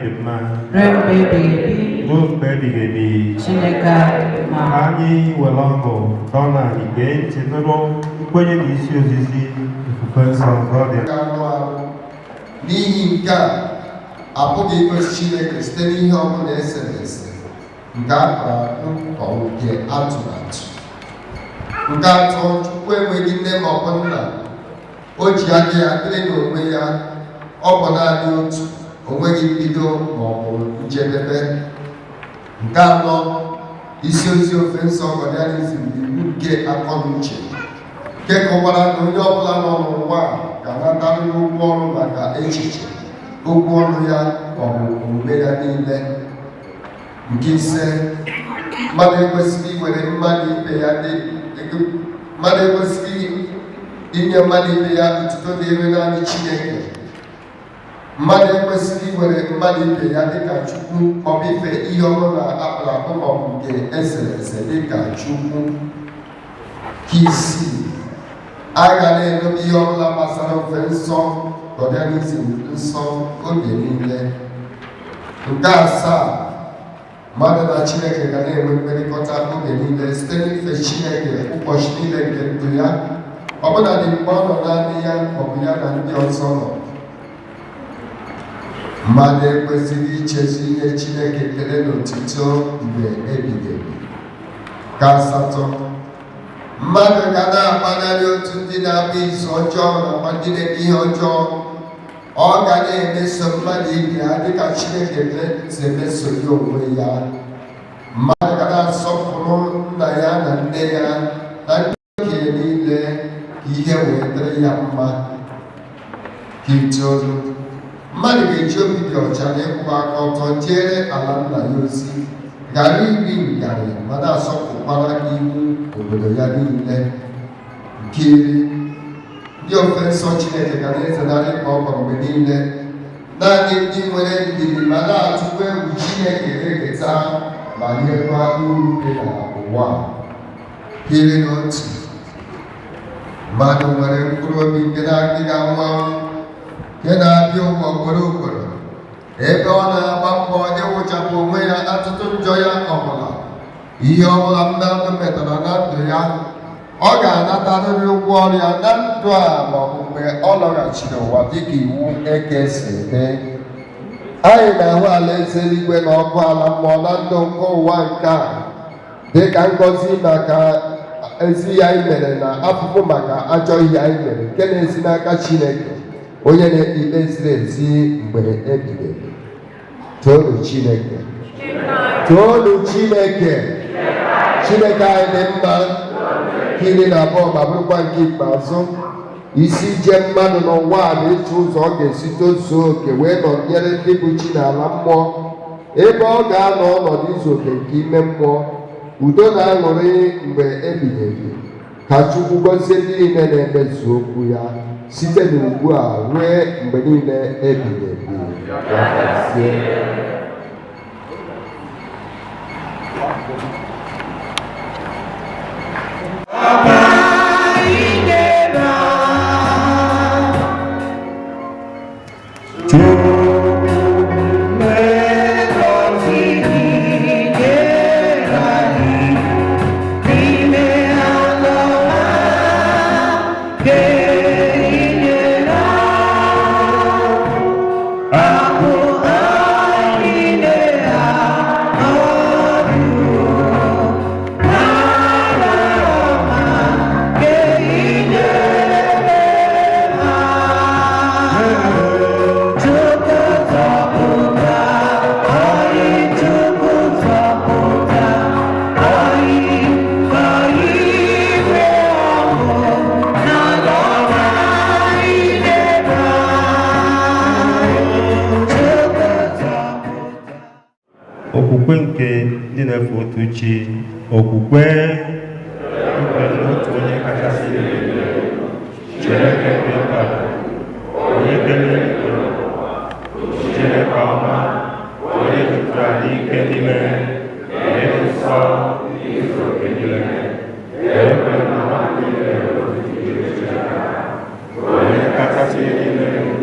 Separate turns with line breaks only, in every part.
dị mma
Ruo mgbe ebighị ebi,
ruo mgbe ebighị ebi.
Chineke anyị dị mma.
Ka anyị were ọṅụ dọọ anyị gee ntị nụrụ nkwenye na isi ozizi ofufe nsọ nke ọ dị.
Anụ arụ. N'ihi nke a, apụghị igosi Chineke site n'ihe ọbụla esere ese, nke a kpụrụ akpụ ma ọ bụ nke atụrụ atụ. Nke atọ, Chukwu enweghị nne ma ọ bụ nna. O ji aka ya dịrị n'onwe ya. Ọ bụ naanị otu, o nweghị mbido ma ọ bụ njedebe. Nke anọ, isi ozi ofe nsọ Gọdianism bụ iwu nke akọ na uche, nke kọwara na onye ọbụla nọ n'ụwa a ga-anatarịrị ụgwọ ọrụ maka echiche, okwu ọnụ ya ma ọ bụ omume ya niile. Nke ise, mmadụ ekwesịghị iwere mmadụ ibe ya dị mmadụ ekwesịghị inye mmadụ ibe ya otuto dịrị naanị Chineke. Mmadụ ekwesịghị iwere mmadụ ibe ya dịka Chukwu maọbụ ife ihe ọbụla akpụrụ akpụ maọbụ nke esere ese dịka Chukwu. Nke isii, a ga na-edobe ihe ọbụla gbasara ofe nsọ Gọdianism nsọ oge niile. Nke asaa, mmadụ na Chineke ga na-enwe mmekọrịta oge niile site n'ife Chineke ụbọchị niile nke ndụ ya, ọbụnadị mgbe ọ nọ naanị ya maọbụ ya na ndị ọzọ nọ. Mmadụ ekwesịghị ichezu ihe Chineke ekele na otuto mgbe ebighị ebi. Nke asatọ, mmadụ ga na-agbanarị otu ndị na-agba izu ọjọọ nakwa ndị na-eme ihe ọjọọ. Ọ ga na-emeso mmadụ ibe ya dịka Chineke si emeso ya onwe ya. Mmadụ ga na-asọpụrụ nna ya na nne ya na ndị okenye niile ka ihe wee dịrị ya mma. Nke itoolu, mmadụ ga-eji obi dị ọcha na ịkwụba aka ọtọ jere ala nna ya ozi, ghara iri ngarị ma na-asọpụkwara iwu obodo ya niile. Nke iri, ndị ofe nsọ Chineke ga na-ezenarị ịkpa ọgọ mgbe niile. Naanị ndị nwere ndidi ma na-atụkwa egwu Chineke ga-eketa ma riekwa uru dị n'ụwa. 11, mmadụ nwere mkpụrụ obi nke na-adịghị anwụ anwụ, nke na-abịa ụwa ugboro ugboro, ebe ọ na-agba mbọ ịwụchapụ onwe ya atụtụ njọ ya ọbụla. Ihe ọbụla mmadụ metara na ndụ ya, ọ ga-anatarịrị ụgwọ ọrụ ya na ndụ a maọbụ mgbe ọ lọghachiri ụwa dịka iwu eke si dị. Anyị na-ahụ alaeze eluigwe na ọkụ ala mmụọ na ndụ nke ụwa nke a dịka ngọzi maka ezi ihe anyị mere na afụfụ maka ajọ ihe anyị mere, nke na-esi n'aka Chineke onye na-ekpe ikpe ziri ezi mgbe ebighị ebi. Toonu Chineke! Toonu Chineke! Chineke anyị dị mma. Nke 12 ma bụrụkwa nke ikpeazụ, isi ije mmadụ n'ụwa a na-eche ụzọ ọ ga-esi tozuo oke wee nọnyere ndị bụ chi n'ala mmụọ, ebe ọ ga-anọ ọnọdụ izu oke nke ime mmụọ, udo na aṅụrị mgbe ebighị ebi. Ka Chukwu gọzie ndị niile na-emezu okwu ya site n'ugbu a ruo mgbe niile ebighị ebi. Ya gazie.
Okwukwe nke ndị na-efe otu chi, okwukwe ikwere n'otu onye kachasị ihe niile, Chineke dị mkpa, onye kere eluigwe na ụwa, Chineke ọma, onye jupụtara n'ike niile, ihe dị nsọ, izu oke niile, ekwere na mmadụ niile nwere otu Chineke, onye kachasị ihe niile elu,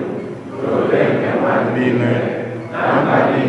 oke nke mmadụ niile na mba niile.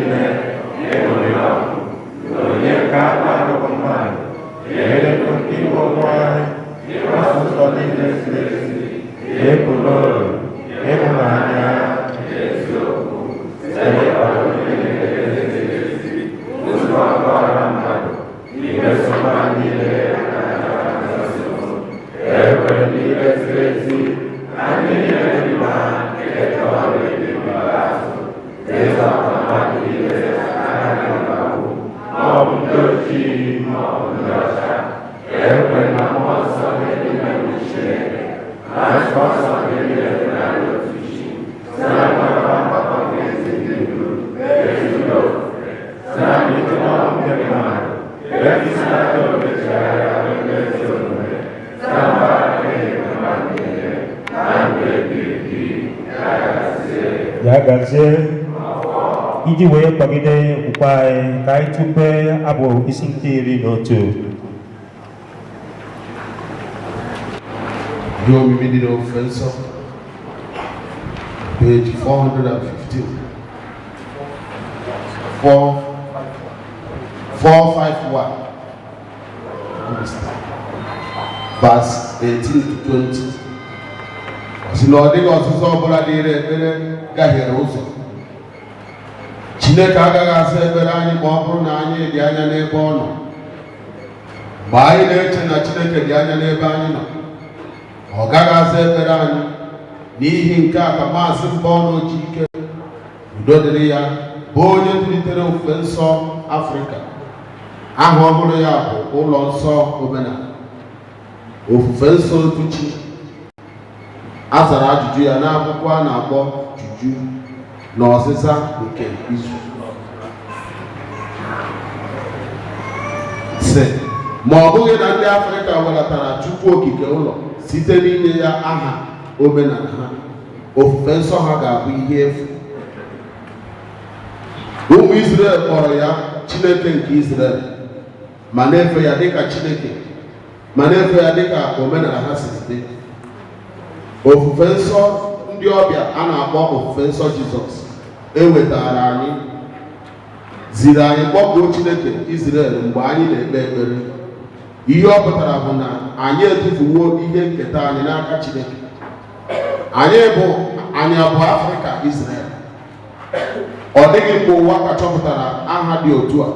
Iji wee kwagide okwukwe anyị, ka anyị tụpee abụ isi nke 11.
Ihe omimi dị n'ofufe nsọ, page 415, 4 451, verse 18 to 20. Ọ sị na ọ dịghị ọzịza ọbụla dịrị ekpere gahiere ụzọ. Chineke agaghị asa ekpere anyị ma ọ bụrụ na anyị dị anya n'ebe ọ nọ. Mgbe anyị na-eche na Chineke dị anya n'ebe anyị nọ, ọ gaghị aza ekpere anyị. N'ihi nke a ka Maazị Mbọnụ Ojike, udo dịrị ya, bụ onye tụlitere ofufe nsọ Afrịka, aha ọhụrụ ya bụ ụlọ nsọ omenala ofufe nsọ otu chi, a zara ajụjụ ya n'akwụkwọ a na-akpọ Juju na Ọzịza nke Izu, sị ma ọ bụghị na ndị Afrịka welatara Chukwu Okike ụlọ site n'inye ya aha omenala ha, ofufe nsọ ha ga-abụ ihe efu. Ụmụ Izrel kpọrọ ya Chineke nke Izrel, ma na-efe ya dịka Chineke, ma na-efe ya dịka omenala ha siri dị. Ofufe nsọ ndị ọbịa a na-akpọ ofufe nsọ Jizọs ewetara anyị ziri anyị kpọkuo Chineke Izrel mgbe anyị na-ekpe ekpere. Ihe ọ pụtara bụ na anyị etufuwo ihe nketa anyị n'aka Chineke. Anyị bụ anyị abụ Afrịka Izrel. Ọ dịghị mgbe ụwa ka chọpụtara aha dị otu a,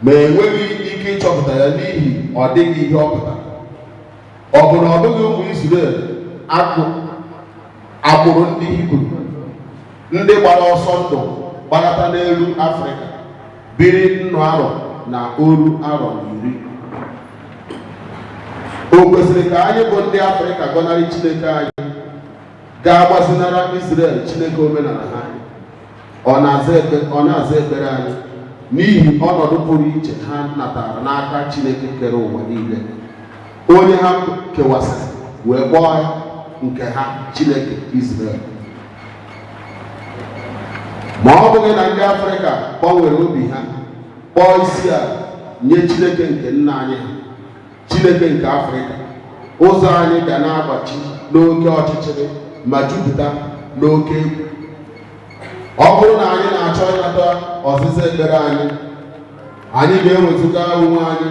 ma enweghị ike ịchọpụta ya n'ihi ọ dịghị ihe ọ pụtara. Ọ bụ na ọ bụghị ụmụ Izrel, agbụrụ ndị Hibru, ndị gbara ọsọ ndụ gbalata n'elu Afrịka, biri 10 arọ na oru arọ na iri? O kwesịrị ka anyị bụ ndị Afrịka gọnarị Chineke anyị, ga-agbazinara Izrel Chineke omenala ha? Ọ na-aza ekpere anyị n'ihi ọnọdụ pụrụ iche ha natara n'aka Chineke kere ụwa niile, onye ha kewasịrị wee kpọọ ya nke ha, Chineke Izrel. Ma ọ bụghị na ndị Afrịka gbanwere obi ha, kpọọ isi ala nye Chineke nke nna anyị ha, Chineke nke Afrịka, ụzọ anyị ga na-agbachi n'oke ọchịchịrị ma jupụta n'oke egwu. Ọ bụrụ na anyị na-achọ ịnata ọzịza ekpere anyị, anyị ga-ewezụga onwe anyị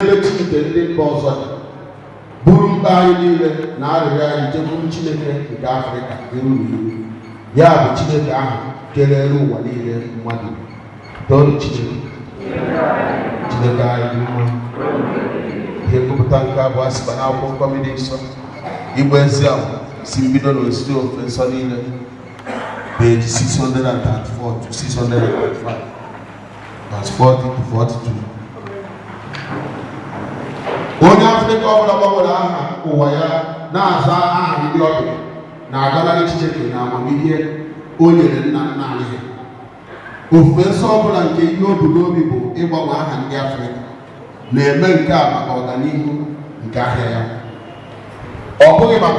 n'ebe chi nke ndị mba ọzọ dị, buru mkpa anyị niile na arịrịọ anyị jekwuru Chineke nke Afrịka iru na iru, ya bụ Chineke ahụ kere elu ụwa niile mmadụ. Toonu Chineke. Chineke anyị dị mma. Ihe ngụpụta nke abụọ sikwa n'akwụkwọ nkọmidi nsọ, Igba Ezi Ama, si mbido na osisi ofufe nsọ niile, page 634 to 635, verse 40 to 42. Onye Afrịka ọbụla gbanwere aha ụwa ya na-aza aha ndị ọbịa na-agọnarị Chineke na amamihe o nyere nna nna anyị ha. Ofufe nsọ ọbụla nke ihe o bu n'obi bụ ịgbanwe aha ndị Afrịka na-eme nke a maka ọganihu nke ahịa ya, ọ bụghị maka